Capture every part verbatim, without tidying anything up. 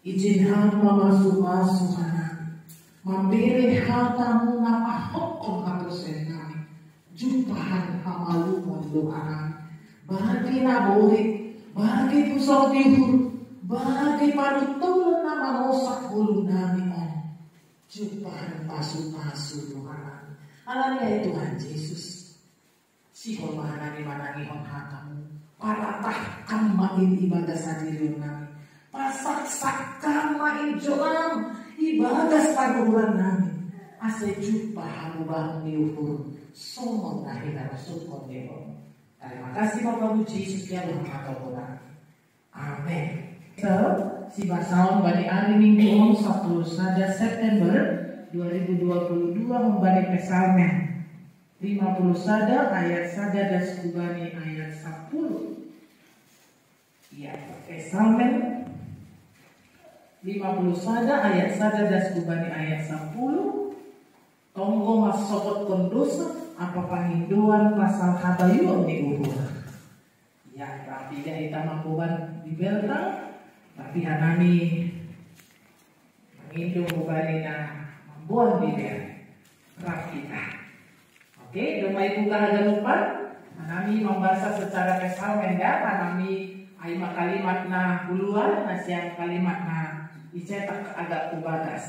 Ijin Ham mamasu-masu hanami, mambere hatamu na pahothon haporsayaon nami, jumpah han hamalumon doa nami, bagi na borit, bagi pusok ni uhur, bagi panutulon na manosak ngolu nami on, jumpah han pasu-pasu doa nami. Alani ai Tuhan Jesus, sihol ma hanami manangihon hatamu, paratah Ham ma in ibagas sadirion nami, pasaksak Ham ma in jolam ibagas panuhoran nami, ase jumpah hamu bahu ni uhur, songon na hinarasuhon ni Ho. Tarima kasih Bapa, puji syukur, hatohon nami. Amen. So, sibasaon bani ari Minggu on sapuluh sada September dua ribu dua puluh dua, humbani Psalmen lima puluh sada ayat sada das hubani ayat sapuluh. Ya, Psalmen lima puluh sada ayat sada das hubani ayat sapuluh. Tonggo ma sopotkon dosa, ampa pangindoan pasal habayuon ni uhur. Ya, tapi da hita mamboban Bibelta, tapi hanami mangindo humbani na mamboan Bibel. Rap hita. Oke, domma ibuka haganupan, hanami mambasa secara Psalmen da, hanami ai ma kalimat na huluan, na sian kalimat na icetak agak hu bagas.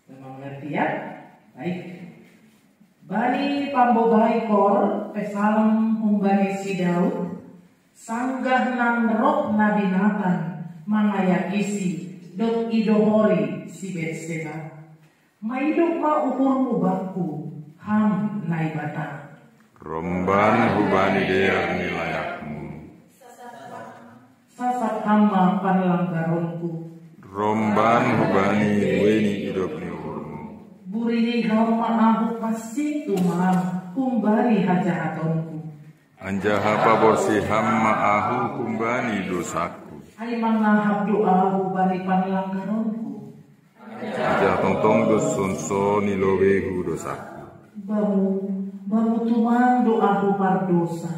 Memang ngerti ya? Baik. Bani pambobai kor, Psalm humbani si Daud, sanggah nang roh nabi Natan mangayakisi, dob idohori si Betseba. Maidop ma uhurmu bakku, Ham Naibata. Romban hubani dear ni layakmu. Sasap Ham ma panlanggaronku. Romban hubani buei ni idop ni uhurmu. Burihi Ham ma ahu pansing tumang humbani hajahatonku. Anjaha paborsih Ham ma ahu humbani dosaku. Ai mangahap do ahu bani panlanggaronku. Anjaha tongtong do songon i lobeihu dosaku. Bamu, Bamu tumang do ahu pardosa.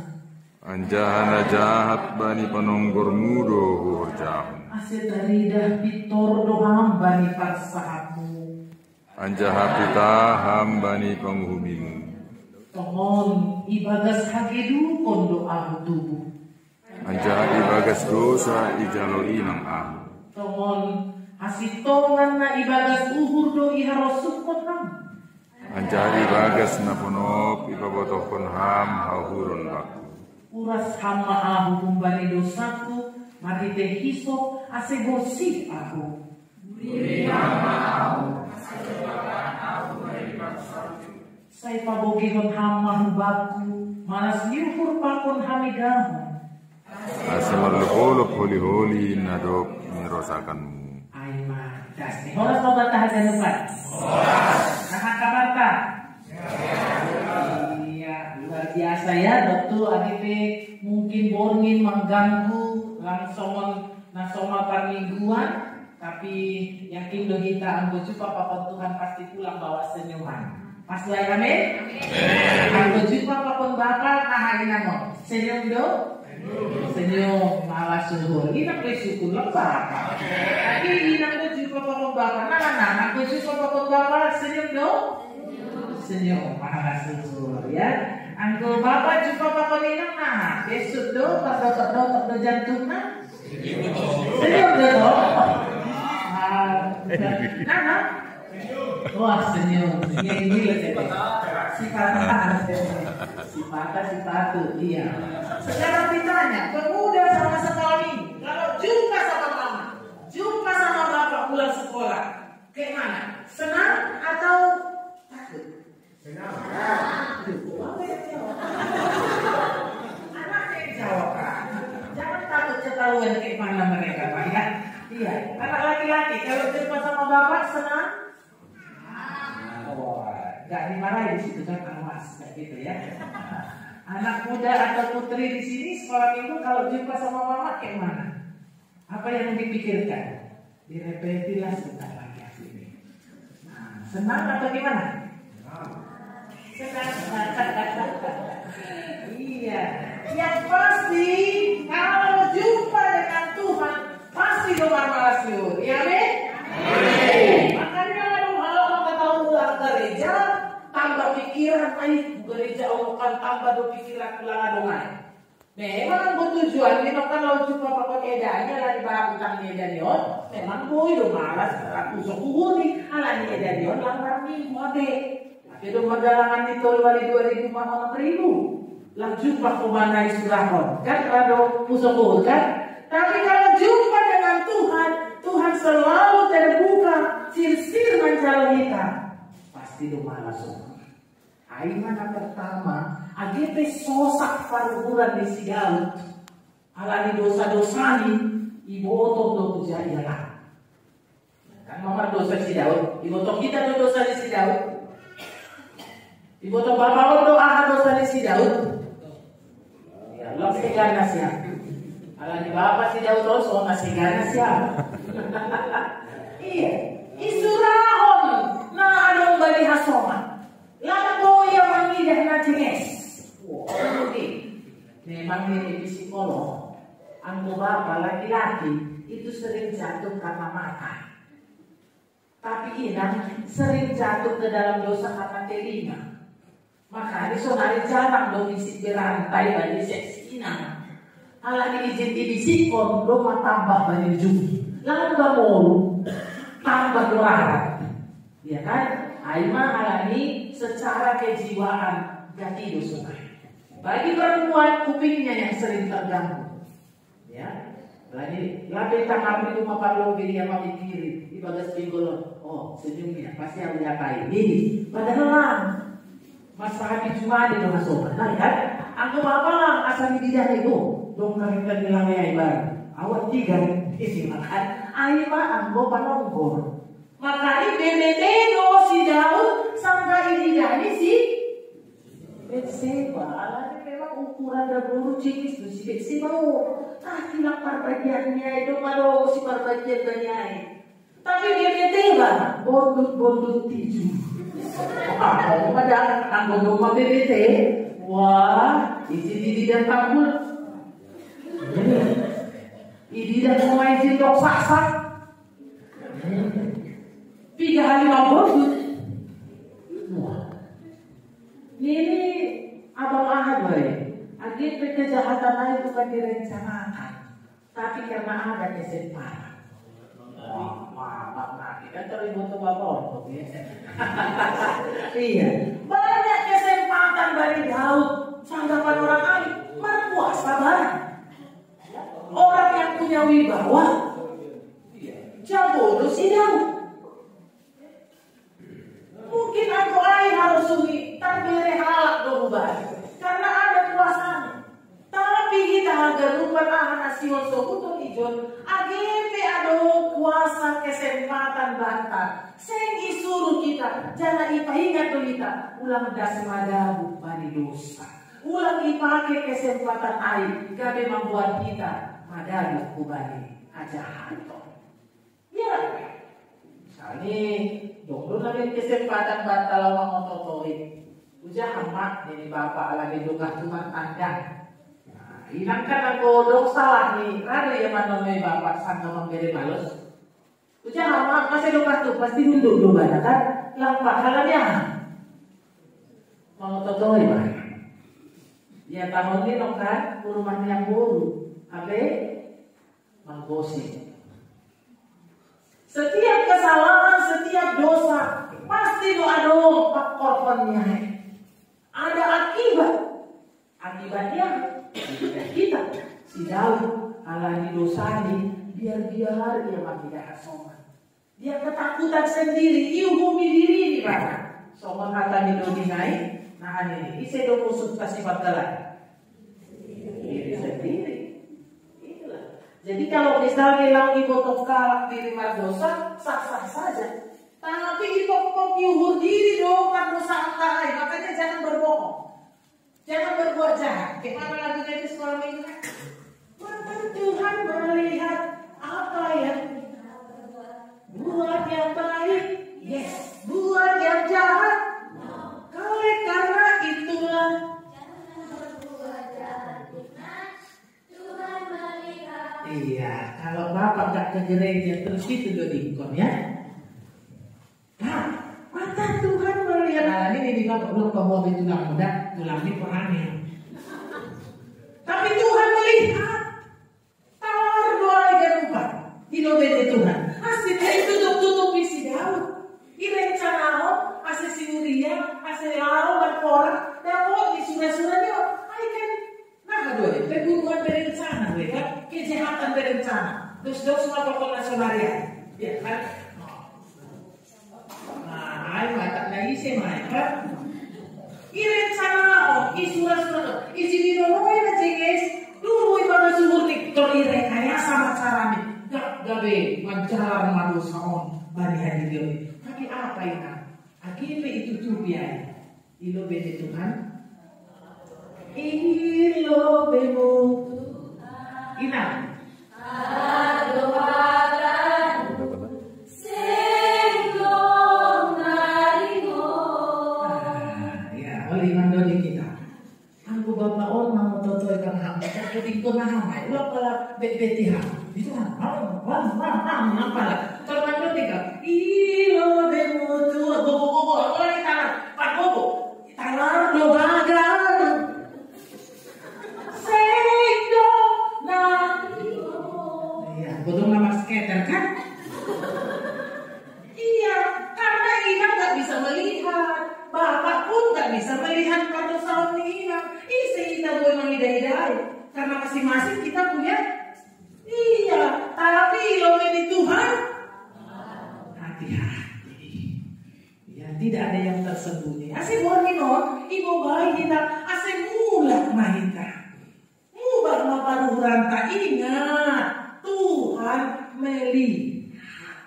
Anjaha na jahat bani panonggormu do huhorjahon. Ase taridah pintor do Ham bani parsahapmu. Anjaha pitah Ham bani panguhumimu. Tongon ibagas hagedukon do ahu tubu. Anjaha ibagas dosa ijalo inang ahu. Tongon hasintongan na ibagas uhur do iharosuhkon Ham. Anjaha ibagas na ponop ipabotohkon Ham hauhuron bakku. Uras Ham ma ahu humbani dosaku, marhitei hisop, ase borsih ahu. Burihi Ham ma ahu, ase dompahan ahu bani parsaoran. Sai pabogihon Ham ma hubakku malas ni uhur pakon hamidahon. Ase marlopolop holi-holi na dob nirosakanmu. Ai ma, das ni. Horas ma banta haganupan. Horas. Aha kabarta? Iya, luar biasa ya, dokter, adi pe mungkin borngin mangganggu langsung na somal parmingguan, tapi yakin do hita anggo jumpa pakon Tuhan pasti pulang bawa senyuman. Pasti, amin? Anggo jumpa pakon Bapa, aha inang on? Senyum do? Senyum, malas uhur. Inang do syukur, lembar. Tapi inang do jumpa pakon Bapa. Nah, nah, nah, anggo jumpa pakon Bapa, senyum do? Senyum, malas uhur, ya. Anggo Bapa jumpa pakon inang, nah, besuk do, padotok-dotok do jantungna. Senyum do, toh? Ah, nah, nah. Wah, senyum. Senyum gila, ya. Sipata, sipata, sipatu, iya. Sekarang ditanya, pemuda sama sekolah ini, kalau jumpa sama mama, jumpa sama bapak pulang sekolah, kayak mana? Senang atau takut? Senang. Aduh, kok Bapak yang jawab? Anaknya yang jawab, Pak. Jangan takut ketahuan kayak mana mereka, Pak, ya. Iya, anak laki-laki kalau jumpa sama Bapak senang? Oh, nggak dimarahi di situ kan, awas, kayak gitu ya. Anak muda atau putri di sini sekolah minggu kalau jumpa sama mama kayak mana? Apa yang dipikirkan? Direpetilah sebentar lagi aku ini. Nah, senang atau gimana? Senang. Iya. Yang pasti, kalau jumpa dengan Tuhan, pasti Cuma malas yur. Ya, amin? Makanya kalau mau maka tahu pulang gereja, tambah pikiran, ayo gereja Allah kan tambah do pikiran pulang dong ai. Memang bertujuan, memang kalau cuma pakai edanya lah di barang utang edanya, oh, memang boy do malas, aku sok kuhuni, ala ni edanya, oh, lamar minggu, abe. Tapi do perjalanan di tol wali dua ribu, mau enam ribu. Lah jumpa ko mana istilah kon. Kan rado puso ko kan. Tapi kalau jumpa dengan Tuhan, Tuhan selalu terbuka, sirsir mencari kita. Pasti do malas. Ai mana pertama, age pe sosak paruburan di si Daud. Alani dosa-dosa ni, iboto do puja ialah. Kan mamar dosa si Daud, iboto kita do dosa di si Daud. Iboto bapak do aha dosa di si Daud. Ya, lo segana siap. Alani bapak si Daud, oh, so na segana siap. Iya, isurahon na adong bali hasoma. Lako ia mangidah na jenes. Wah, oke. Memang ini psikolog. Anggo bapak laki-laki itu sering jatuh karena mata. Tapi inang sering jatuh ke dalam dosa karena telinga. Makanya sonari jarang do bisik berantai bagi seksi inang. Ala diizin dibisikon do matambah bagi ujung. Lalu gak mau tambah do rarat. Ya kan? Ai ma ala ni secara kejiwaan gati do sonari. Bagi perempuan, kupingnya yang sering terganggu. Ya, lagi labe tangan itu maparlobe dia mamikiri di bagas pinggul. Oh, senyumnya pasti aku nyapai. Ini padahal lang. Mas Rabi cuma di rumah sobat, nah, kan? Aku apa lang asal di dia itu. Dong kami kan bilang ya ibar. Awak tiga di sini makan. Ayo pak, anggo panonggor. Makanya B B T do si Daud sampai di si Betseba. Alani memang ukuran dapur cikis tu si Betseba. Oh, ah, hilang parbagiannya itu kalau si parbagian banyak. Tapi B B T ba, bondut-bondut tiju. Ah, kamu pada anggo domba B B T. Wah, isi di lidah tambul. Ini lidah mau izin dok sasak. Tiga hari mau bondut. Wah. Ini abang ahad bae. Agi kejahatan lain bukan direncanakan, tapi karena ada kesempatan. Wah, wah, Bang Naki kan terlibat tuh bapak untuk ya. Iya, banyak kesempatan bagi Daud. Sanggapan orang lain, merkuasa banget. Orang yang punya wibawa, jago do si Daud. Mungkin aku ai harus suhi, tarbere halak do ubah. Karena ada kuasanya. Tapi kita hagarupan aha na sihon sobuton ijon, age pe adong kuasa kesempatan bantar. Seng isuruh kita, jangan ipaingat do kita, ulang das madabu bani dosa. Ulang ipake kesempatan ai, gabe mambuat kita madabu kubani ajahaton. Biar apa? Misalnya, dong lu lagi kesempatan bantar lawan mototoi. Ujar amak, ini bapak lagi dongah cuma tanda. Nah, inang kan aku dong salah ni, rado ya manomei bapak sangka mambere balos. Ujar amak, masih dongah tu, pasti nunduk dongah kan? Lampak halannya. Mau totoi, Pak. Ya, tahun ini dong kan, rumahnya buru. Abe? Menggosip. Setiap kesalahan, setiap dosa, pasti do adong pakorbannya. Ada akibat. Akibatnya, kita, si Daud, alani dosa ni, biar-biar ia mamida hasoman. Dia ketakutan sendiri, iuhumi diri ni bana. Soman hata ni dodi nai, nah ini, ise do musuh kasih bakalan. Diri sendiri. Itulah. Jadi kalau misalnya lang ibotok kalak diri mardosa, sah-sah saja. Tapi ibotok iuhur diri do mardosa angka ai, makanya jangan berbohong. Jangan berbuat jahat. Gimana lagunya itu sekolah minggu kan? Maka Tuhan melihat apa yang kita perbuat. Buat yang baik, yes. Buat yang jahat, no. Oleh karena itulah, jangan berbuat jahat, ingat. Tuhan melihat. Iya, kalau bapak nggak ke gereja terus itu do dikon ya. Nah, mata Tuhan melihat. Nah, ini di bapak belum kamu ambil tulang muda, tulang ini kurangnya. Tapi Tuhan melihat. Talar doa ikan empat. Ilo bene Tuhan. Asli itu tutup-tutup isi Daud. I rencana o, ase si Uria, ase lao dan orang, dan o di sura-suranya. Ai kan, nah, dua, pembunuhan berencana, ya kan? Kejahatan berencana. Dos-dos mata kona sonarian. Ya kan? Nah, ai mata na ise mai kan? I rencana o, i sura-sura, i sini no, no, i na jenges, dulu i mana suhur ni, tor i rekayasa macarani. Gak gabe manjalar manusa on bani hadi dia. Tapi apa ina? Akhirnya itu tuh biaya. Ilo bene Tuhan. Ilo bemu. Ina. Ah, ya, oli mando di kita. Angku bapa on mau toto ikan ham, tapi tingko na ham, ai ulah pala bet-beti ham. Itu ham, ham, ham, ham, ham, ham pala. Kalau mando di ka, ilo bemu tu, bobo-bobo, apa lagi tangan, pat bobo. Talar do bagal. Seindo na. Iya, bodong nama skater kan? Iya, karena inang nggak bisa melihat. Bapak pun nggak bisa melihat perdosaon inang. Ih, seita boy mangidai-idai. Karena masing-masing kita punya. Iya, tapi ilo bene Tuhan. Hati-hati. Ya, tidak ada yang tersembunyi. Ase borngin on, ibo bai kita, ase mulak ma hita. Mulak ma paruhuran ta, ingat, Tuhan melihat.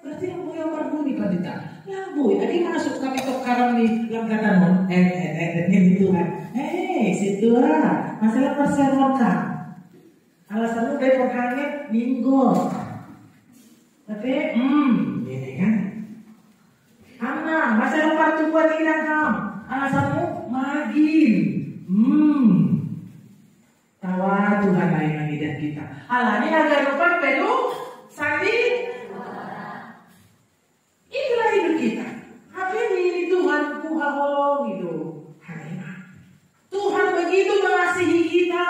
Berarti yang punya marhuni pandita. Yang boy, lagi masuk kami tok karang ni langkatan on. Eh, eh, eh, eh, ini Tuhan. Eh, si Tuhan. Masalah perserokan. Alasan lu dari penghangat minggu. Tapi, hmm, ini kan. Ana, masa lu partu buat ilang kam. Alasan lu magin. Hmm. Tawa Tuhan lain lagi dan kita. Alani agak lupa pelu. Sandi. Itulah hidup kita. Hapeni ini Tuhan ku haholongi do. Haleluya. Tuhan begitu mengasihi kita.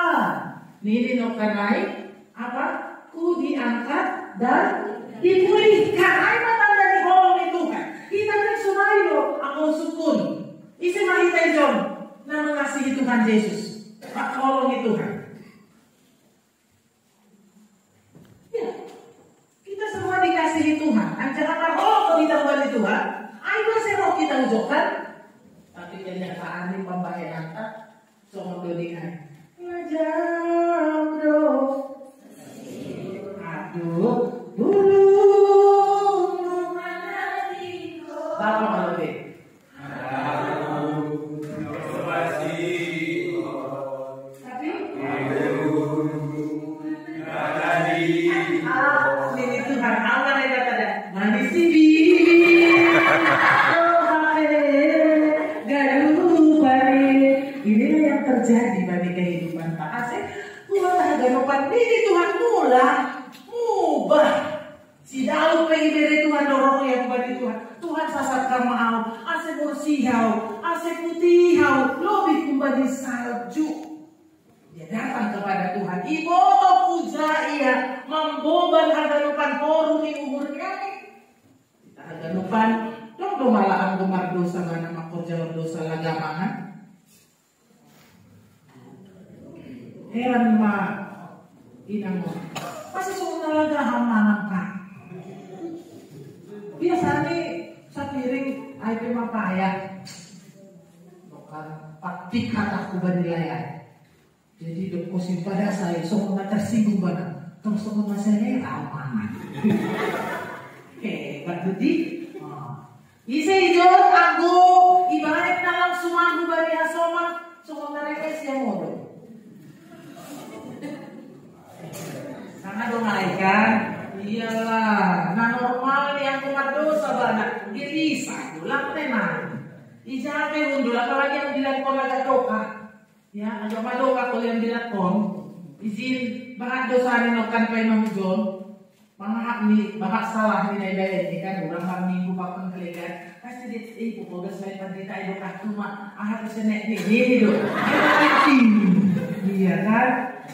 Nini no kanai, apa? Ku diangkat dan dipulihkan. Ai matanda di holong ni Tuhan. Kita kan sunai lo, aku sukun. Isi ma hita ijon. Na mengasihi Tuhan Yesus. Pak holong ni Tuhan. Ya, kita semua dikasihi Tuhan. Anca kata roh kita bani Tuhan, ayo seroh kita ujokan. Tapi kenyataan ni pambahenanta, songon do dengan. Ngajam do. Aduh, bulu. Bapak malu deh. Tapi? Ah, ini Tuhan Allah yang kata dah. Manis si bibi. Oh, hape. Gaduh, pare. Inilah yang terjadi bagi kehidupan Pak Asep. Tuhan ada gaduh pan. Ini Tuhan mula. Mubah. Si Daud pe ibere Tuhan do roh ni aku bani Tuhan. Tuhan sasat kam au, ase borsih au, ase putih au, lobi kumbani salju. Dia datang kepada Tuhan. Iboto puja ia, mamboban haganupan poru ni uhur ni. Kita haganupan, dong do malahan gemar dosa, mana makorja dosa lagamangan. Heran ma inang mo. Masa songon na lagaha mangan, Pak? Biasanya sapiring ai pe mapaya. Bukan paktik kata aku bani layai. Jadi dok kosin pada saya songon na tersinggung bana. Tong songon na saya mangan. Hebat betul. Ise ijon anggo ibaen na langsung anggo bani hasoman, songon na reke sia modom. Sana dong ai kan? Iyalah, na normal ni anggo mardosa bana, dia bisa, ulang tenang. Ija pe undul, apalagi yang bilang kau agak doka. Ya, agak madoka kau yang bilang kau. Izin. Bahat dosa ni nokan pa imam John. Bahat ni, bahat salah ni nai bae ni kan, orang malam minggu pakon kelegan. Pasti dia, eh, pukul belas mai pagi tak ada waktu mak. Ah, tu senek ni, ni, ni tu. Iya kan?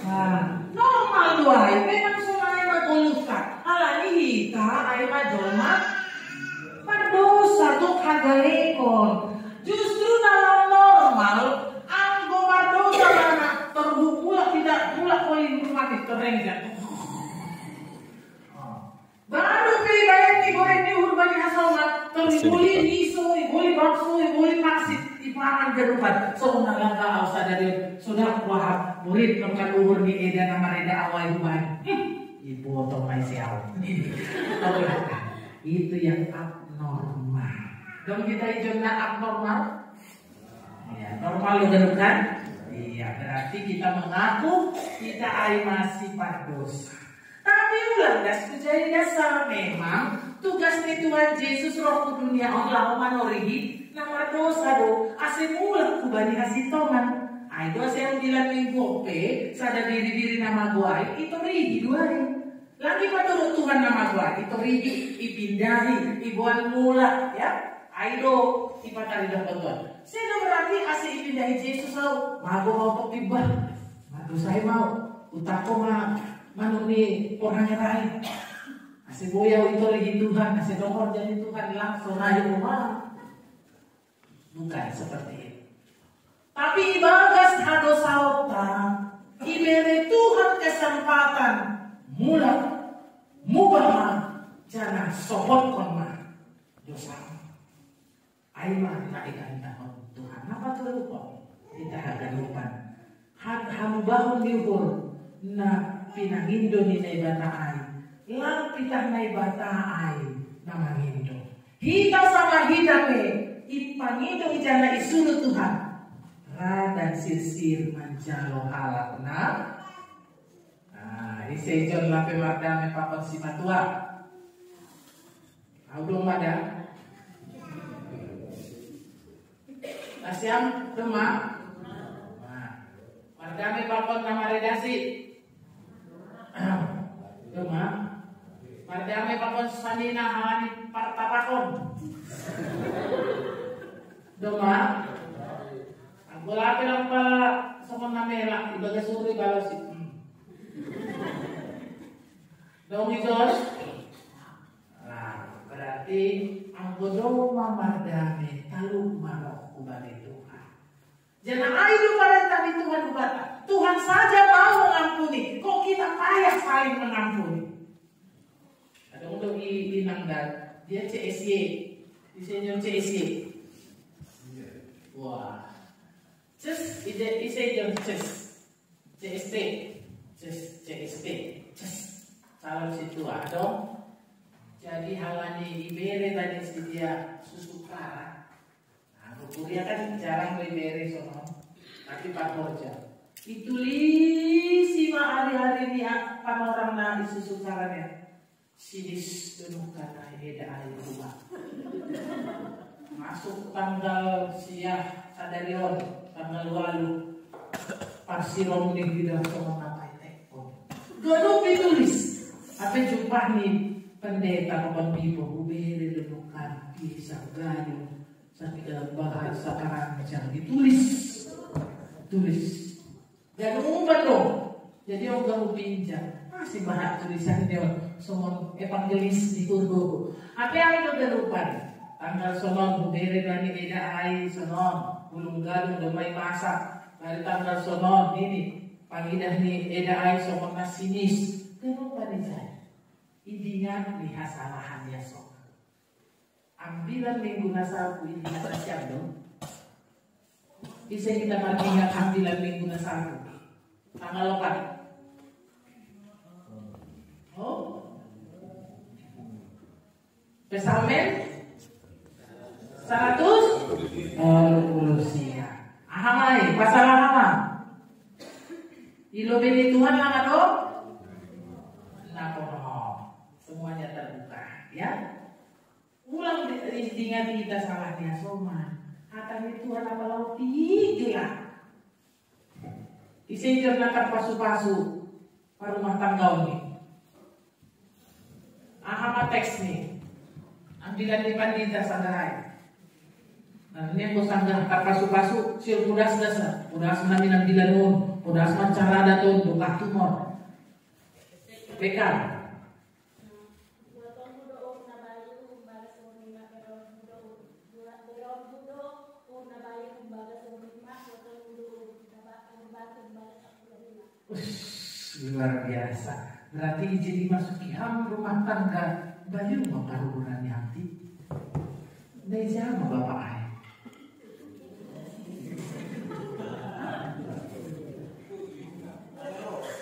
Ah, normal tu ai. Memang semua ai mak goluka. Alah ni hita ai mak John mak. Mardosa tu kagalekon. Justru dalam normal, anggo mardosa mana terhubunglah kita pula koi rumah terenggan. Baru pe ibaen ni goreng ni uhur bani hasoman, terus iboli miso, iboli bakso, iboli pangsit, ipangan ganupan. So nalangka au sadari on, sudah kuahap, murid nongkan uhur ni eda na mareda au ai hubaen. Hmm, iboto mai si au. Itu yang abnormal. Dong kita ijon na abnormal? Ya, normal lo ganupan? Iya, berarti kita mengaku kita ai masih pardosa. Tapi ulang das tu jadi dasar memang tugas ni Tuhan Yesus roh ku dunia on laho manorigi na mardosa do, ase mulak hubani hasintongan. Ai do ase ambilan minggu pe sada biri-biri na mago ai itorigi do ai. Lagi paturut Tuhan na mago ai itorigi, ipindahi, iboan mulak, ya. Ai do ipataridohon Tuhan. Sedo berarti ase ipindahi Jesus au, mago mau pepibah. Mago sai mau. Utako ma manuk ni orang rai. Ase boya itu lagi Tuhan, ase dohor jadi Tuhan langsung aja mau. Bukan seperti itu. Tapi ibagas hadosaonta, ibere Tuhan kesempatan mulak, mubaha, janah sohotkon ma dosa. Ai ma na ikantahon Tuhan, na patuduhon hita haganupan. Hat hamubahon ni uhur na pinangindo ni Naibata ai, lang pitah Naibata ai na mangindo. Hita sama hita pe ipangindo ijana isuru Tuhan. Ra dan sirsir manjalo halak na. Nah, ise ijon lape mardame pakon simatua. Au do mada. Nasiam doma. Nah. Mardame pakon na maredasi. Doma. Mardame pakon sanina halani partapakon. Doma. Anggo lape lampa songon na melak ibagas uri balasi. Dong ijon. Nah, berarti anggo doma mardame talu ma roh hubani Tuhan. Janah ai do padan tadi Tuhan hubata. Tuhan saja mau mengampuni. Kok kita payah saling mengampuni? Ada untuk di Inang dan dia C S Y. Di senior C S Y. Wah. Ces, ide ise jam ces. C S T. Ces, C S T. Ces. Calon situa dong. Jadi halani ibere tadi si dia susu kara. Nah, kuria kan jarang beli bere sono. Tapi Pak Borja. Itulisi ma hari-hari ni panorang na isusu karanya. Sinis tunuk kata eda ayu rumah. Masuk tanggal sia sadarion tanggal walu. Parsirom ni gida sono napai teko. Ganup ditulis. Apa jumpa ni pendeta kapan bibo ubere demokan pisang gadung. Sakit dalam bahasa karanjang ditulis. Tulis. Ganupan dong. Jadi ogah upinjak. Masih bahat tulisan dia. Somon evangelis di hurbu. Apa yang itu ganupan? Tanggal sonon hubere bani eda ai sonon. Bulung gadung domai masak. Dari tanggal sonon ini. Pangidah ni eda ai somon masinis. Ganupan ni saya. Idingat ni hasalahan ya sonon. Ambilan minggu na salpu ini na sasian do. Ise kita mardingat ambilan minggu na salpu. Tanggal opat. Oh. Psalmen seratus dua puluh sia. Aha mai, pasal aha ma? Ilo bini Tuhan lah do? Nah, semuanya terbuka, ya. Ulang di- di- diingat kita salah ni asoman. Hata ni Tuhan apa laut tiga. Ise ijon na pasu-pasu. Rumah tangga ini. Aha ma teks ni? Ambilan ni pandita sanggarai. Nah, ini yang sangga pasu-pasu, sir kudas dasa. Kudas namin ambilan nun, kudas man cara daton, buka tumor. Beka. Ush, luar biasa. Berarti jadi masuk ham rumah tangga bayu ma paruhuran ni hati. Dari siapa bapak ai?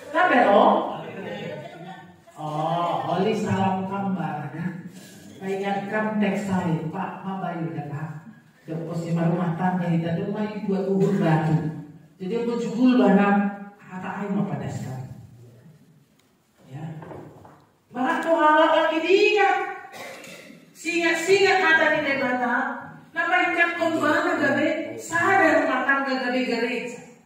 Kenapa lo? Oh, oli salam kambar, nah. Paingat kam teks ai, Pak, ma bayu dah, Pak. Dok posi marumah tangga hita dong mai buat uhur batu. Jadi aku jugul bana hata ai ma padas kam. Ya. Bahan tu halak lagi diingat. Singat-singat hata ni Debata. Napa ingat kau bana gabe sada rumah tangga gabe gereja.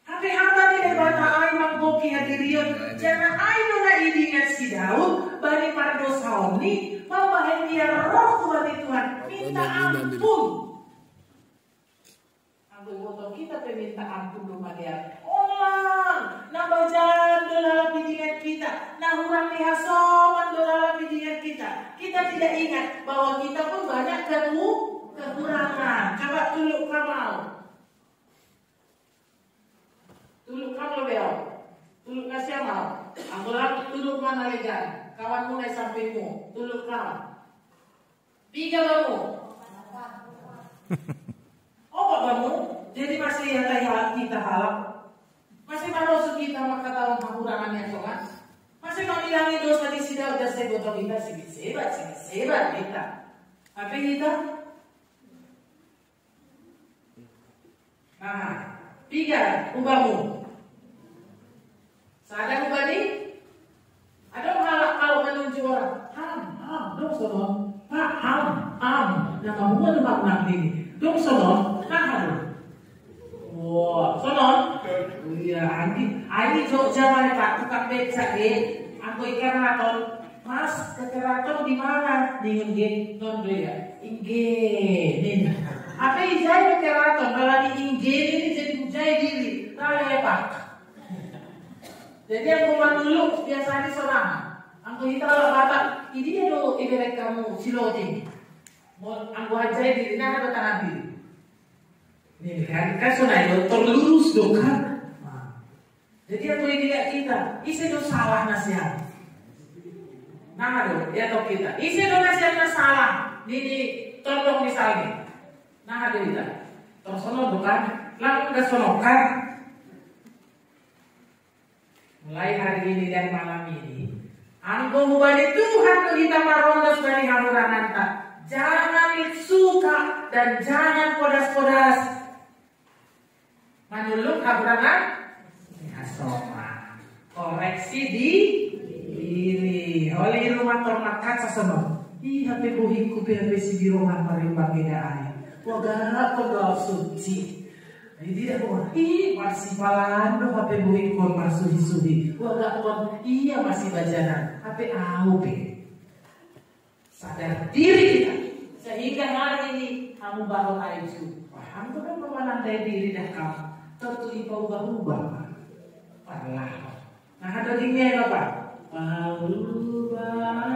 Tapi hata ni Debata ai manggoki hadirion. Janah ai nuna idingat si Daud bani pardosaon ni mambahen ia roh tu hati Tuhan. Minta ampun. Anggo iboto kita pe minta ampun do madear. Olang, na bajan do lalap idingat kita, na hurang ni hasoman do lalap idingat kita. Kita tidak ingat bahwa kita pun banyak keku-, kekurangan. Coba tuluk kam au. Tuluk kam lo beau. Tuluk nasiam au. Anggo lam tuluk ma na legan. Kawanmu na i sampingmu. Tuluk kam. Piga bamu? Opat bamu? Jadi masih ya tahi halak kita halak. Masih marosu kita mangkatahon hahurangan ni hasoman. Masih mamilangi dosa di sidau das seboto kita sibat-sebat, sibat-sebat kita. Tapi kita Nah, piga ubamu. Sada uba ni? Adong halak kalau manunjuk orang. Ham, ham, dong sonon. Pak, ham, ham. Nah, kamu kan Pak Nang ini. Dong sonon. Nah, aduh. Wah, sonon. Iya, Andi. Andi Jogja mana, Pak? Tukang becak, eh. Aku ikan raton. Mas, ke keraton di mana? Ningon ge, non do ya. Ingge, nin. Apa ijai ke keraton? Kalau di ingge ini jadi ijai diri. Tahu ya, Pak? Jadi yang rumah dulu biasanya seorang. Anggo hita halak Batak, ini dia do iberek kamu si Loding. Mau anggo ajai diri, nah, ada tangan diri. Ini kan, kan sonai do, terlurus do kan. Nah. Jadi yang boleh dilihat kita, ise do salah nasihat. Nah, aduh, ya toh kita. Ise do nasihat na salah. Nini tondong misalnya. Nah, aduh kita. Terus sono bukan, langsung ke sono kan. Mulai hari ini dan malam ini, anggo hubani Tuhan tu kita marondos dari hahuranganta. Jangan suka dan jangan podas-podas. Manulung haburangan? Ya, soma. Koreksi di diri. Oleh rumah tormat kaca semua. Ih, H P bohingku, H P si birongan paling bageda ai. Wah, galak kok doa suci. Jadi tidak mau. Ih, masih palando H P bohingku marsuhi-suhi. Wah, gak pon. Iya, masih bajanan. H P au pe. Sadar diri kita. Sehingga hari ini kamu bangun aja. Paham tuh kan pemanandai diri dah kamu. Tentu ipa ubah-ubah. Parlah. Nah, ada di mana, Pak? Ubah.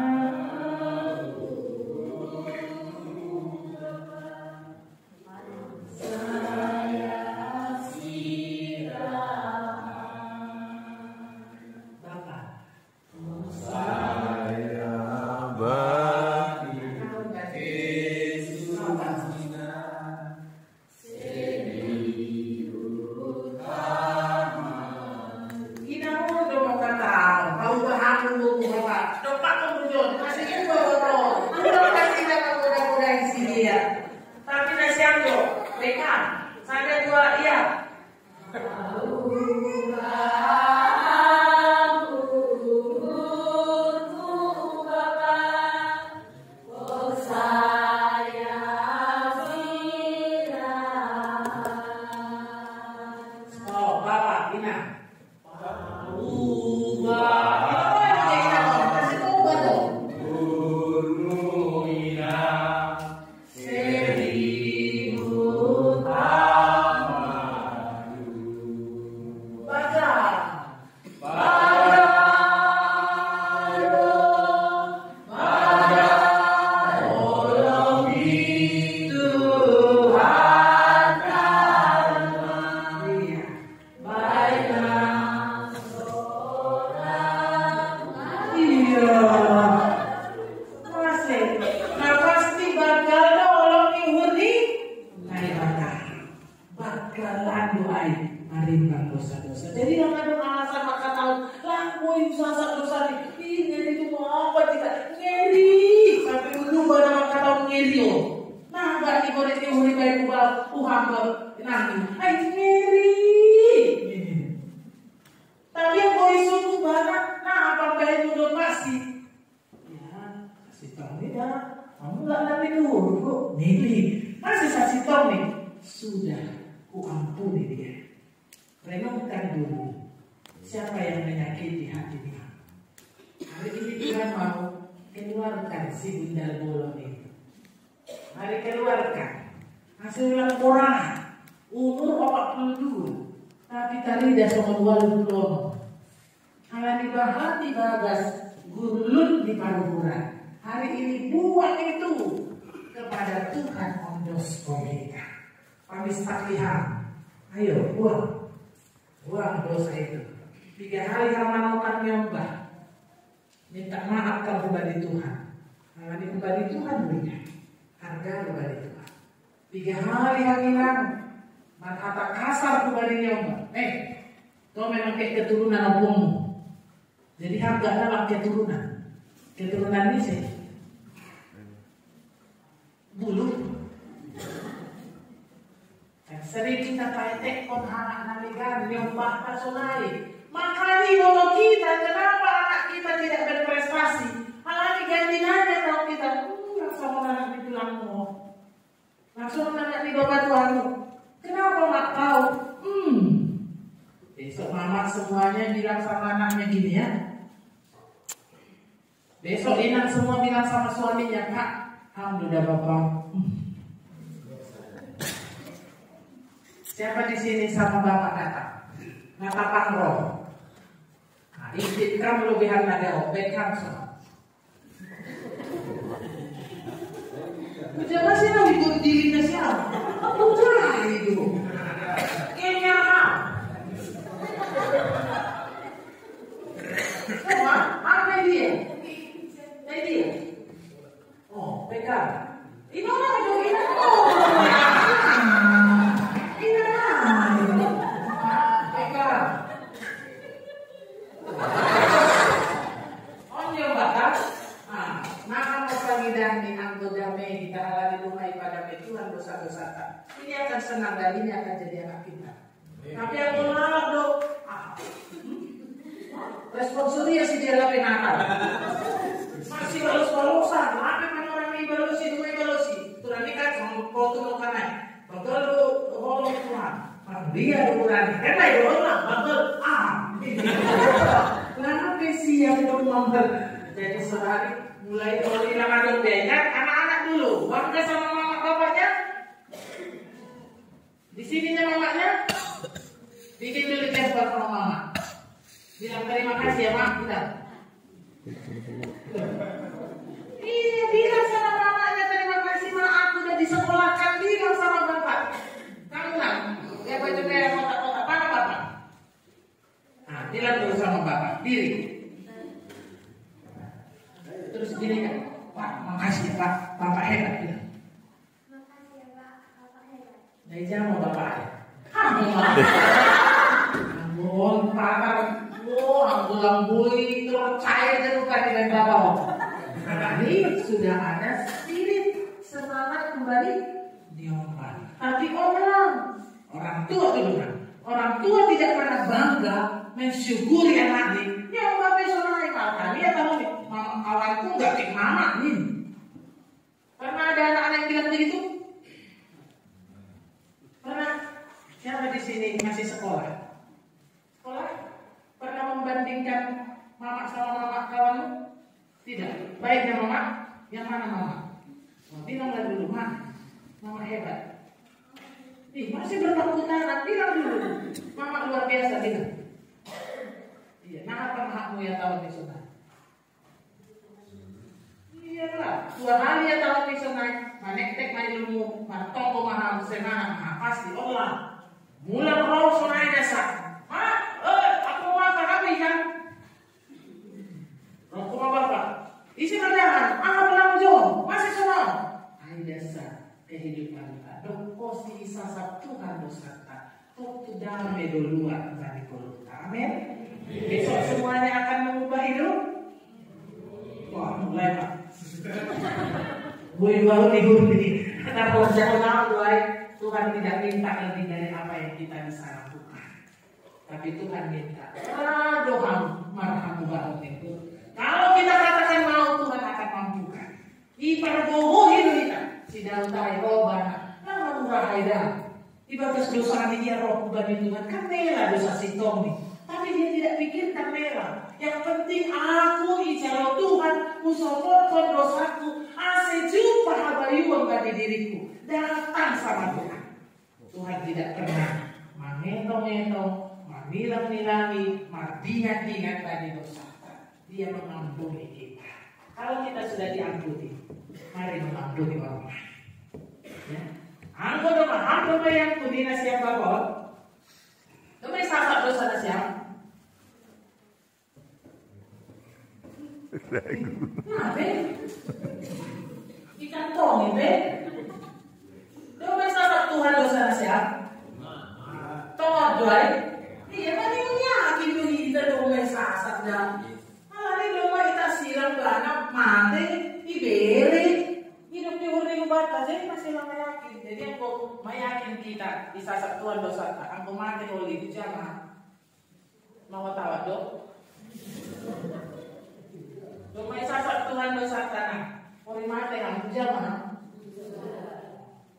Saya sirah. Bapak. Saya bani Yesus. Ina mo do mo kata, mau bahamu mo mo kata. Dopak mo mo Tong ni dah, kamu nggak ada tidur, Bu. Nili, masih saksi tong nih. Sudah, ku ampuni dia. Renungkan dulu, siapa yang menyakiti hatinya. Hari ini Tuhan mau keluarkan si gundal bolong itu. Mari keluarkan. Masih ulang orang. Umur empat puluh dua. Tapi tadi dah sama dua puluh. Kalau dibahas di bagas gurlun di paruhuran. Hari ini buang itu kepada Tuhan ondos kita. Pamis taklihang. Ayo, buang. Buang dosa itu. Tiga hari hamanotan nyombah. Minta maaf kalau kembali Tuhan. Kalau kembali Tuhan, berikan. Harga kembali Tuhan. Tiga hari hanginan. Mata kasar kembali nyombah. Eh, kau memang kayak keturunan opungmu. Jadi harga dalam keturunan. Keturunan ini sih. Bulu. Kan sering kita pakai tekon anak naligan, nyombah personai. Makanya kalau kita, kenapa anak kita tidak berprestasi? Alani ganti nanya kalau kita, hmm, langsung anak di tulangmu. Langsung anak di bapak tuamu. Kenapa mak tahu? Hmm. Besok mama semuanya bilang sama anaknya gini ya. Besok inang semua bilang sama suaminya, "Kak, alhamdulillah bapak." Hmm. Siapa di sini sama bapak datang? Nggak apa-apa, roh. Nah, izin kamu lebihan ada obek kan sama. Udah masih mau ikut dirinya siapa? Udah itu. Kayaknya apa? Apa dia? Apa dia? Oh, P K. Ini orang itu, ini orang. Ini orang. P K. Oh, dia bakal. Nah, nah, kalau pagi dan di anggo damai kita halal di rumah ibadah Tuhan dosa-dosa tak. Ini akan senang dan ini akan jadi anak kita. Tapi aku nolak dong. Ah. Respon Surya sih dia lebih nakal. Masih balas-balasan. Apa kan orang ini balusi, dua balusi. Turan ini kan sama foto lo kan. Betul lu, oh Tuhan. Dia ukuran. Kan baik dong lah. Betul. Ah. Kenapa sih yang dong mambel? Jadi sehari mulai kalau hilang ada bengkak, anak-anak dulu bangga sama mama bapaknya. Di sininya mamanya bikin dulu teh buat sama mama. Bilang terima kasih ya mak, bilang. Iya, bilang sama mamanya, "Terima kasih mak, aku udah disekolahkan." Bilang sama bapak, "Kamu nak, ya baju merah kotak-kotak, mana bapak?" Nah, bilang dulu sama bapak, diri. Terus gini kan, "Pak, makasih ya pak, bapak hebat," bilang. Makasih ya pak, bapak hebat. Dari zaman bapak ya. Ampun, Pak. Ampun, Pak. Oh, ampun, ampun, tercair dan lupa dengan bapak. Nah, ini sudah ada spirit semangat kembali diompa. Tapi orang, orang tua tuh benar. Orang tua tidak pernah bangga mensyukuri anaknya. Ya, bapak suruh naik makan. Iya, tahu nih. Mama, kawanku nggak kayak mama nih. Pernah ada anak-anak yang bilang begitu? Pernah? Siapa di sini masih sekolah? Sekolah? Pernah membandingkan mama sama mama kawanmu? Tidak. Baiknya mama, yang mana mama? Oh, bilanglah dulu, "Ma, mama hebat." Ih, masih bertepuk tangan, bilang dulu. "Mama luar biasa," bilang. Iya, nah apa hakmu ya tahu di sana? Iyalah, dua hari ya tahu di sana. Manektek main ilmu, martoko mahal, semana, nah, pasti olah. Mula roh sonai dasa. "Ma, eh, aku mau makan apa ikan?" Roh kuma bapak. "Isi madahan, ah, pulang jo, masih sono." Ai dasa kehidupan kita. Dok kosi sasat Tuhan dosata. Tok tu dame do luar tadi kolota. Amin. Besok semuanya akan mengubah hidup. Wah, mulai pak. Gue baru libur nih. Karena kalau jangan tahu, Tuhan tidak minta lebih dari apa yang kita bisa lakukan. Tapi Tuhan minta, "Aduh, marhamu banget itu." Kalau kita katakan mau, Tuhan akan mampukan. Ipargogohi do hita. Si Daud ai roh bana. Nang mangurahai Daud. Ibagas dosa ni ia roh hubani Tuhan. Kan mela dosa sintong ni. Tapi dia tidak pikirkan mela. Yang penting aku ijalo Tuhan, husopotkon dosaku, ase jumpah habayuon bani diriku. Datang sama Tuhan. Tuhan tidak pernah mangetong-etong, mamilang-milangi, mardingat-dingat bani dosa. Dia mengampuni kita. Kalau kita sudah diampuni, mari mengampuni orang lain. Ya. Anggo domma, anggo domma iampuni na siam, Bapak. Domma isasap dosa na siam. Nah, be. Ikan tong, be. Domma isasap Tuhan dosa na siam. Tong doai. Iya, paling yakin do hita domma isasap da. Alani domma ita silang bana mate, ibere. Hidup di huri ubat, jadi masih lama yakin. Jadi anggo mayakin kita isasap Tuhan dosa, anggo mate holi, hujama. Mau tawa do? Domma isasap Tuhan dosa tanah. Holi mate, hujama.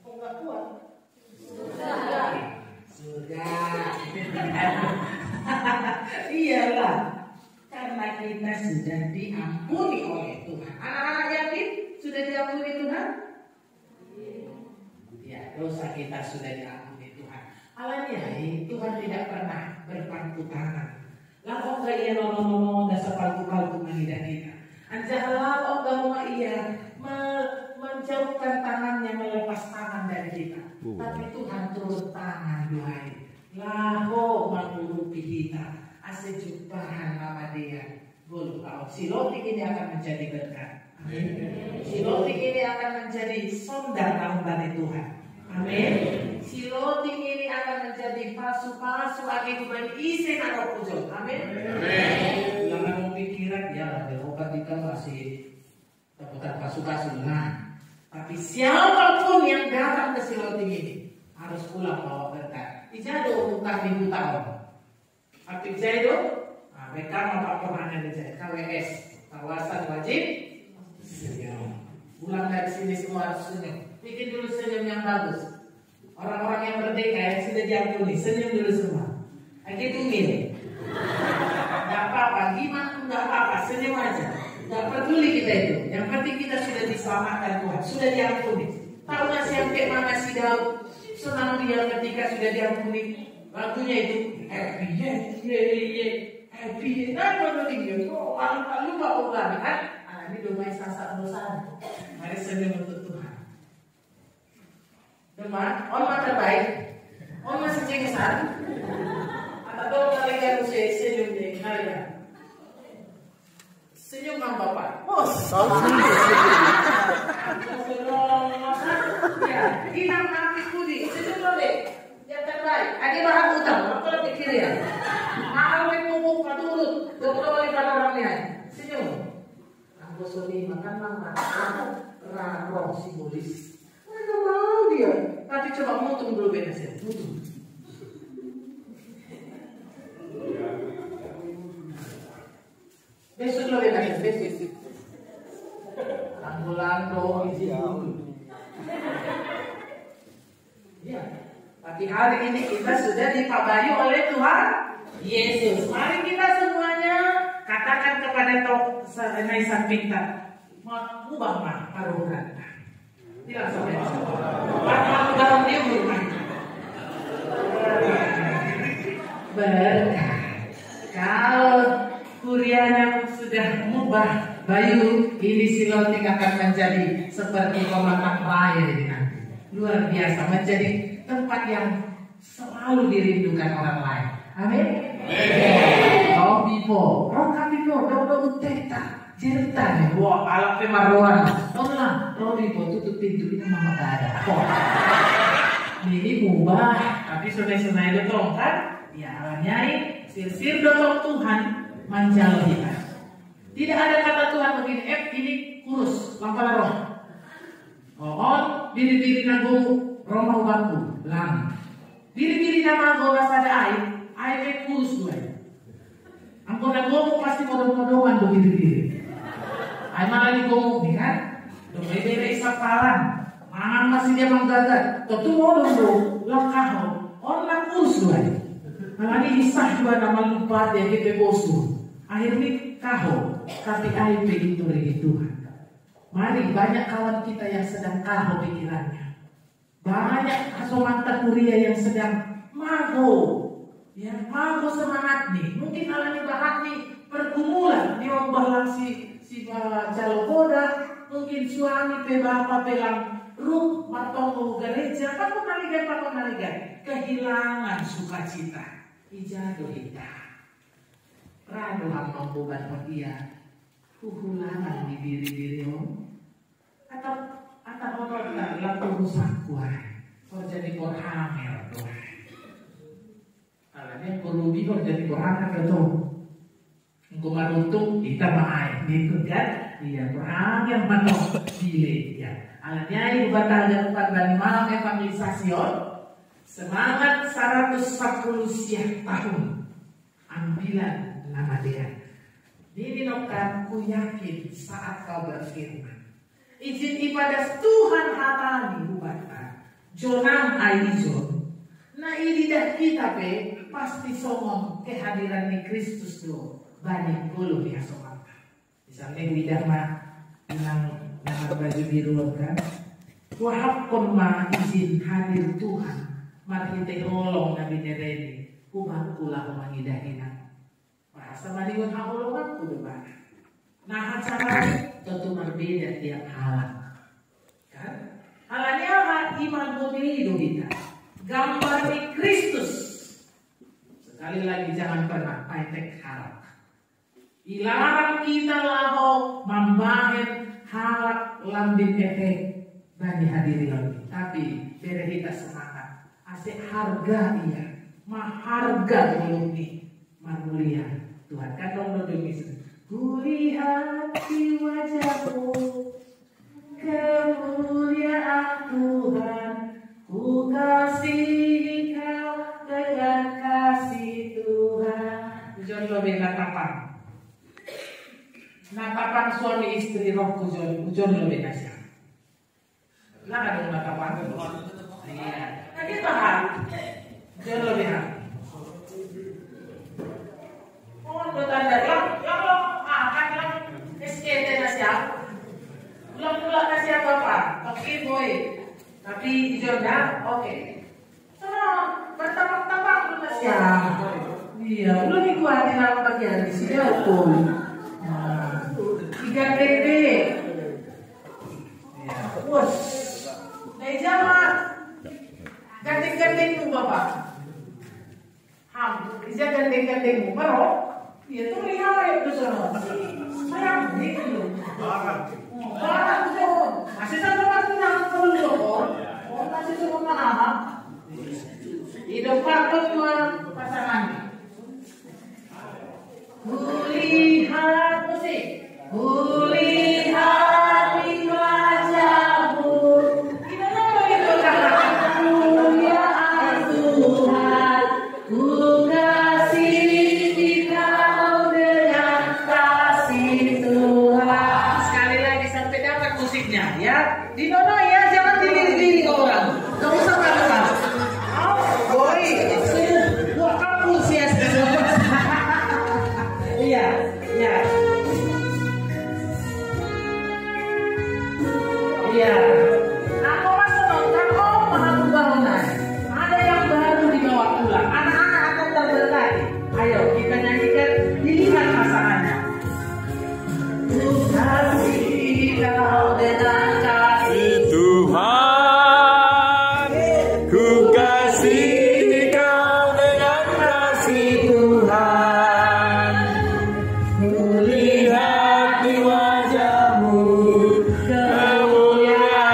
Kok nggak kuat? Surga. Iyalah. Karena kita sudah diampuni oleh Tuhan. Anak-anak yakin sudah diampuni Tuhan? Ya, dosa kita sudah diampuni Tuhan. Alani ai, Tuhan tidak pernah berpangku tangan. Laho ongga ia lolong-lolong, ongga sapalku-palku mangidah kita. Anjaha laho ongga ia me-, menjauhkan tangannya, melepas tangan dari kita. Tapi Tuhan turun tangan, doai. Laho mangurupi hita, ase jumpahan na madear. Gol, bahwa si loting ini akan menjadi berkat. Amin. Si loting ini akan menjadi sonda na humbani Tuhan. Amin. Si loting ini akan menjadi pasu-pasu age hubani ise na ro pujon. Amin. Amin. Jangan mau pikiran, ya, ada obat di kamar si dapat pasu-pasu. Nah, tapi siapapun yang datang ke si loting ini harus pulang bawa berkat. Ijado utang minggu tahun. Tapi jai do, nah, mereka apa pernah ada jai, K W S, kawasan wajib senyum. Pulang dari sini semua harus senyum. Bikin dulu senyum yang bagus. Orang-orang yang merdeka yang sudah diampuni, senyum dulu semua. Lagi tumil. Gak apa-apa, gimana pun gak apa-apa, senyum aja. Gak peduli kita itu. Yang penting kita sudah diselamatkan Tuhan, sudah diampuni. Tahu nggak siapa yang mana si Daud? Senang dia ketika sudah diampuni. Lagunya itu, happy, yeah, yeah, yeah, happy, yeah. Nah, kalau dia, oh, malu-malu, mau banget, kan? Ah, ini domma isasap dosa. Mari senyum untuk Tuhan. Domma, on ma terbaik. On masih cengisan. Atau dong kali kan usia senyum deh, kali ya. Senyum, Kang Bapak. Bos. Ya, hilang nanti Budi. Senyum lo deh. Yang terbaik. Ada bahan utang. Apa lo pikir ya? Mahal nih pupuk, Pak Turut. Dokter oleh pada orangnya. Senyum. Aku suruh makan, Mang. Raro simbolis. Mana mau dia? Tapi coba mutung dulu, beres ya. Mutung. Besok lo bebas, besok. Tanggulan doang isi dulu. Ya. Tapi hari ini kita sudah dipabayu oleh Tuhan Yesus. Mari kita semuanya katakan kepada to-, sa-, na di samping ta. Ma-, ubah ma paruhanta. Tidak sampai. Warna barang dia berubah. Berkah. Kalau Kuriana sudah mengubah bayu, ini si loting akan menjadi seperti pematang raya ini nanti. Luar biasa, menjadi tempat yang selalu dirindukan orang lain. Amin. Amin. Robi po, robi po, dong dong uteta. Cerita nih, wah, alak pe maroan. Tolong, Robi po, tutup pintu, ini mama tak ada. Kok? Ini mubah, tapi sonai-sonai do tong, kan? Ya, alani ai, sirsir do tong Tuhan manjalo hita. Tidak ada kata Tuhan begini, eh, ini kurus, lampala roh. Oh, biri-biri na gomu, roh ma hubaku, lang. Biri-biri na mago rasada ai, ai pe kurus do ai. Anggo na gomu pasti modom-modoman do biri-biri. Ai mala di gomu ni kan? Dope Palan, manang masih dia manggaga, tentu mau dong do, langkah on na kursu ai. Alani isah juga nama lupa dia kita bosu. Akhirnya kaho, tapi ai pe itu dari Tuhan. Mari, banyak kawan kita yang sedang kaho pikirannya. Banyak asomanta kuria yang sedang mago, ya, mago semangat nih. Mungkin alani bahat nih pergumulan nih, wang balang si si ba jalo boda, mungkin suami pe bapa pe lang ruk matonggo gereja, pakon naligai, pakon naligai. Kehilangan sukacita. Ijado hita. Rado hambang boban dia. Kuhulangan di diri-diri om. Atau atau hono ta laku rusak kuai. Kor jadi kor hamil kuai. Kalau dia kor rugi kor jadi kor hamil betul. Engkau maruntung kita maai gitu kan. Iya, kor hamil mano dile ya. Alanya ibu bataga empat dan malam evangelisasi on. Semangat seratus sepuluh siah tahun. Ambilan nama dia. Nini nokan ku yakin saat kau berfirman. Izin ibadah Tuhan hatani hubata. Jonang ai ijon. Na ididah kita pe pasti songon kehadiran ni Kristus do. Banyak golo di asomata. Misalnya ididah ma nang nang baju biru kan. Wahapkon ma izin hadir Tuhan. Marhite holong na binereni. Hubakku laho mangidah inang. Bahasa maliwat haholonganku do bana. Nah, caranya tentu berbeda tiap halak. Kan? Halanya ha iman bodi do kita. Gambar di Kristus. Sekali lagi jangan pernah paetek halak. Ilarang kita laho mambahen halak lambin etek bani hadiri lambin. Tapi bere hita semangat. Ase harga ia. Maharga golong ni. Marmulia Tuhan. Kan dong dodong isi. Kulihat di wajahmu kemuliaan Tuhan. Ku kasih kau dengan kasih Tuhan. Ujon lo bena tapang. Na tapang suami istri roh kujon. Ujon lo bena siapa? Lah, ada mata panggung. Iya. Nah, kita kan. Jodoh dia. Oh, lo tanda yang yang lo akan yang S K T na siapa? Belum pula na siapa apa? Oke, boy. Tapi hijau dah, oke. Sama bertambah-tambah lu na siapa? Iya, lu nih gua di dalam bagian di sini aku. Nah, tiga T P. Iya. Wes. Nah, ija ma gandeng-gandengmu, Bapak. Ham, ija gandeng-gandengmu, Baro. Iya, tuh lihat ya, tuh sono. Sayang, gitu. Oh, barang tuh. Masih satu orang tuh yang perlu, oh. Oh, masih satu orang. Hidup pakai dua pasangan. Kulihat musik. Kulihat di wajahmu. Kita mau itu kan? Kemuliaan Tuhan. Ku kasih kau dengan kasih Tuhan. Sekali lagi sampai dapat musiknya ya. Di nono ya, jangan dilirik-lirik orang. Gak usah takut. Oh, boy, sungguh. Wah, kampus ya. Iya, iya. Iya. Aku masuk nonton, oh, maha bangunan. Ada yang baru dibawa pulang. Anak-anak akan terberkati. Ayo, kita nyanyikan, dilihat pasangannya. Ku kasih kau dengan kasih Tuhan. Ku kasih kau dengan kasih Tuhan. Ku lihat di wajahmu kemuliaan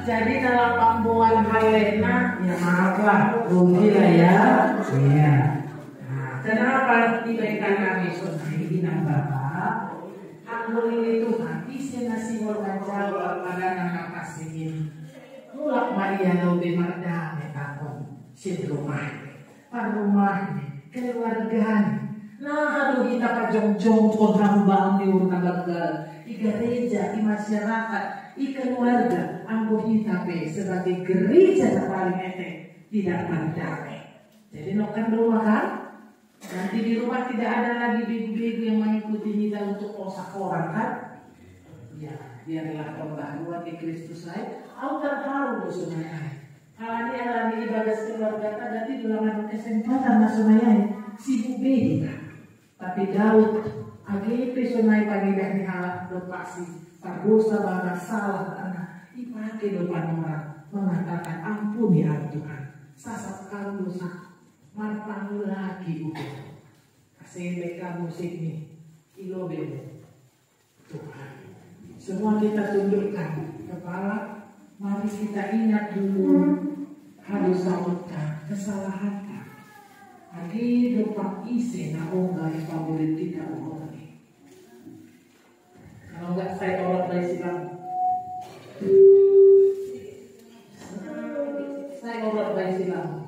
Jadi dalam pamboan halena, ya maaf lah, rugi lah ya. Iya. Nah, kenapa diberikan kami sonai inang bapa? Anggo ini Tuhan, ise na sihol manjawab pada nang na pasingin. Mulak ma ia lobe mardame tangkon sin rumah. Parrumahni, keluargani. Nah, aduh, hita pajongjongkon hambaan ni uhur na banggal i gareja, i masyarakat, i keluarga, anggo hita pe sebagai gereja na paling ete tidak berdamai. Jadi nongkan rumah kan? Nanti di rumah tidak ada lagi begu-begu yang mengikuti kita untuk osak orang kan? Ya, biarlah pembaharuan di Kristus lain. Au terharu do sonai ai. Halani, halani ibadah keluarga tadi dalam kesempatan na sonai ai. Sibuk beda. Tapi Daud, age pe sonai pangidah ni halak do pasti, pardosa bana salah bana, ipake do panorang, mengatakan ampuni au Tuhan, sasat au dosa, marpangulaki uhur. Ase baen hamu sik ni, i lobemu. Tuhan. Semua kita tundukkan kepala, mari kita ingat dulu harus saudara kesalahan. Agi depan ise na ongga favorit kita orang ini. Kalau enggak saya orang dari silang. Saya orang dari silang.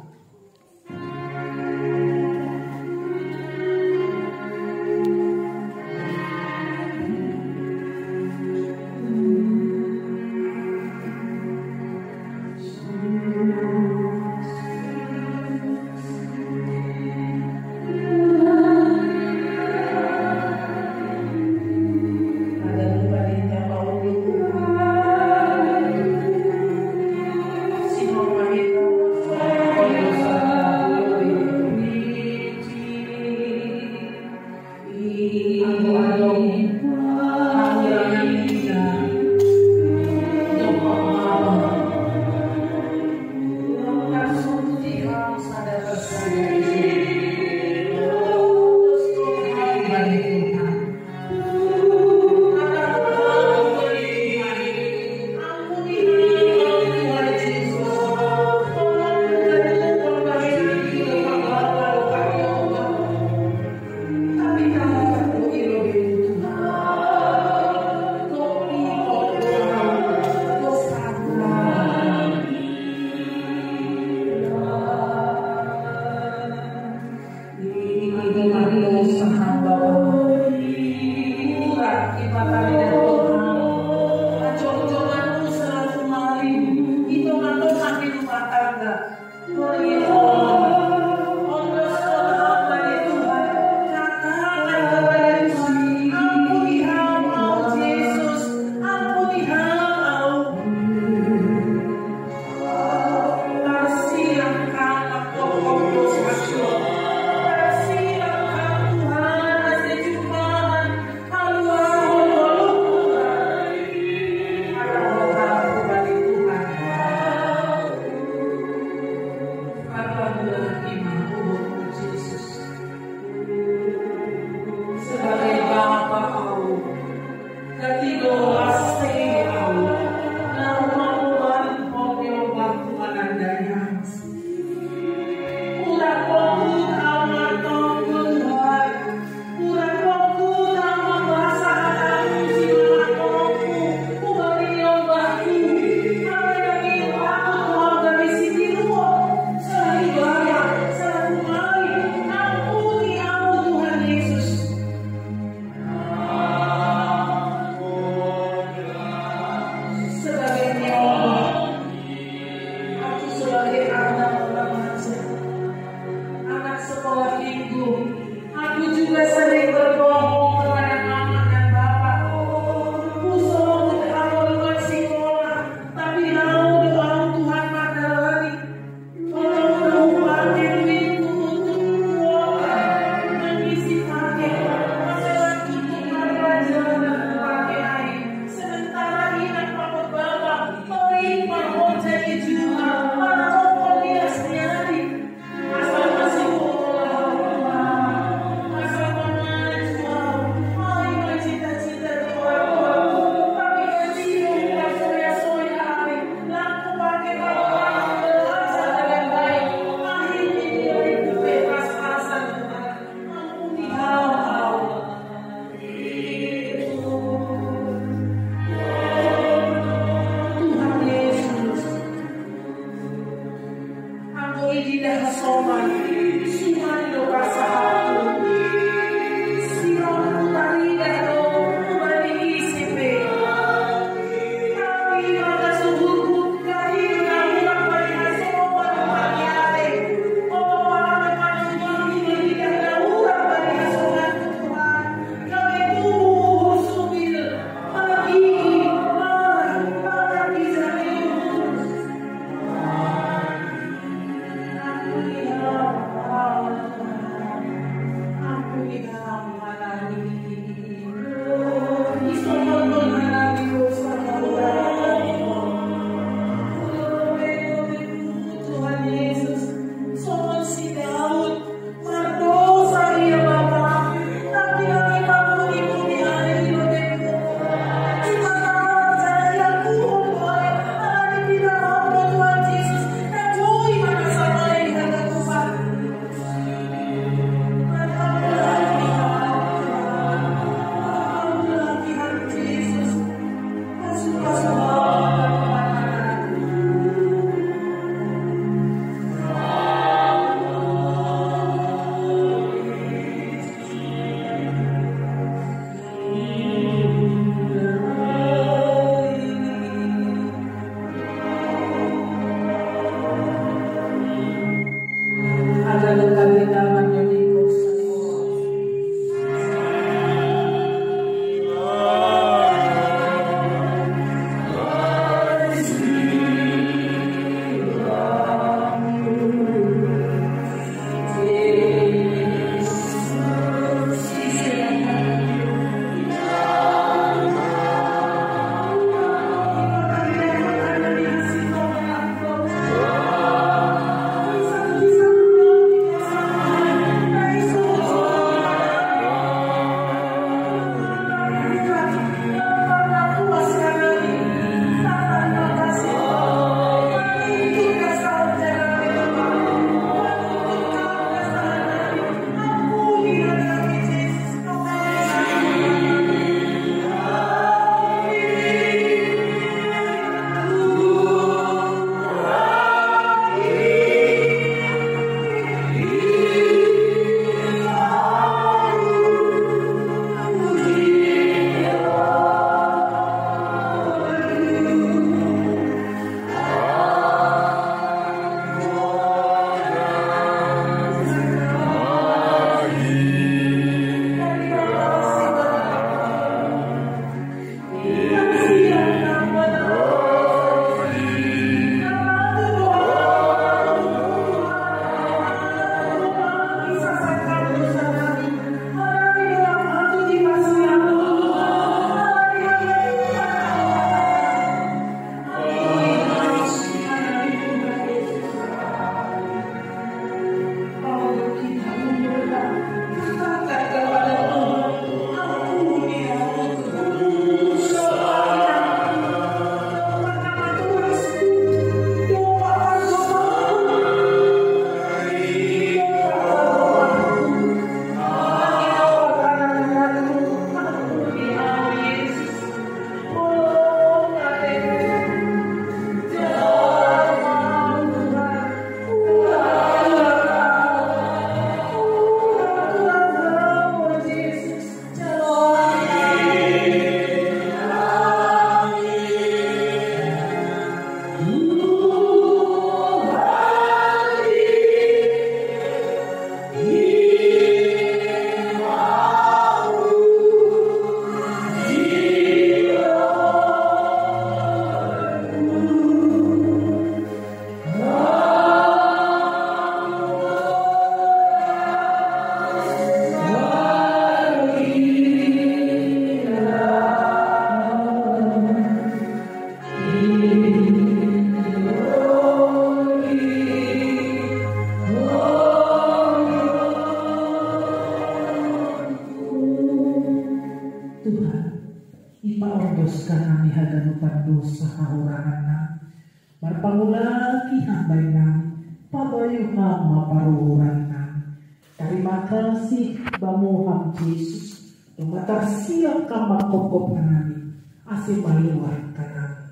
Marpangulaki ham bainami, pabayu ham ma paruhuran nami. Tarima kasih Bamu ham Jesus, domma tarsiap Kam manghophop hanami, ase maluah hanami.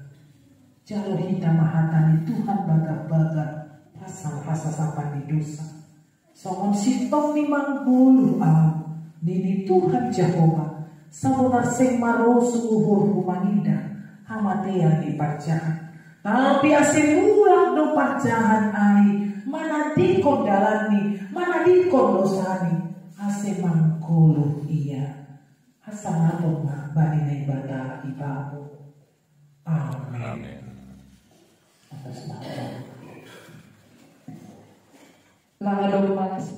Jalo hita ma hata ni Tuhan bagak-bagak pasal hasasapan ni dosa. Songon sintong ni manggoluh ahu, nini Tuhan Jahowa, sabonar seng marosuh uhurhu mangidah hamatean ni parjahat. Tapi ase mulak do parjahat ai manadingkon dalanni, manadingkon dosani, ase manggoluh ia. Hasangapon ma bani Naibata i Bamu. Amen. Amen. Atas nama. Langa dong malas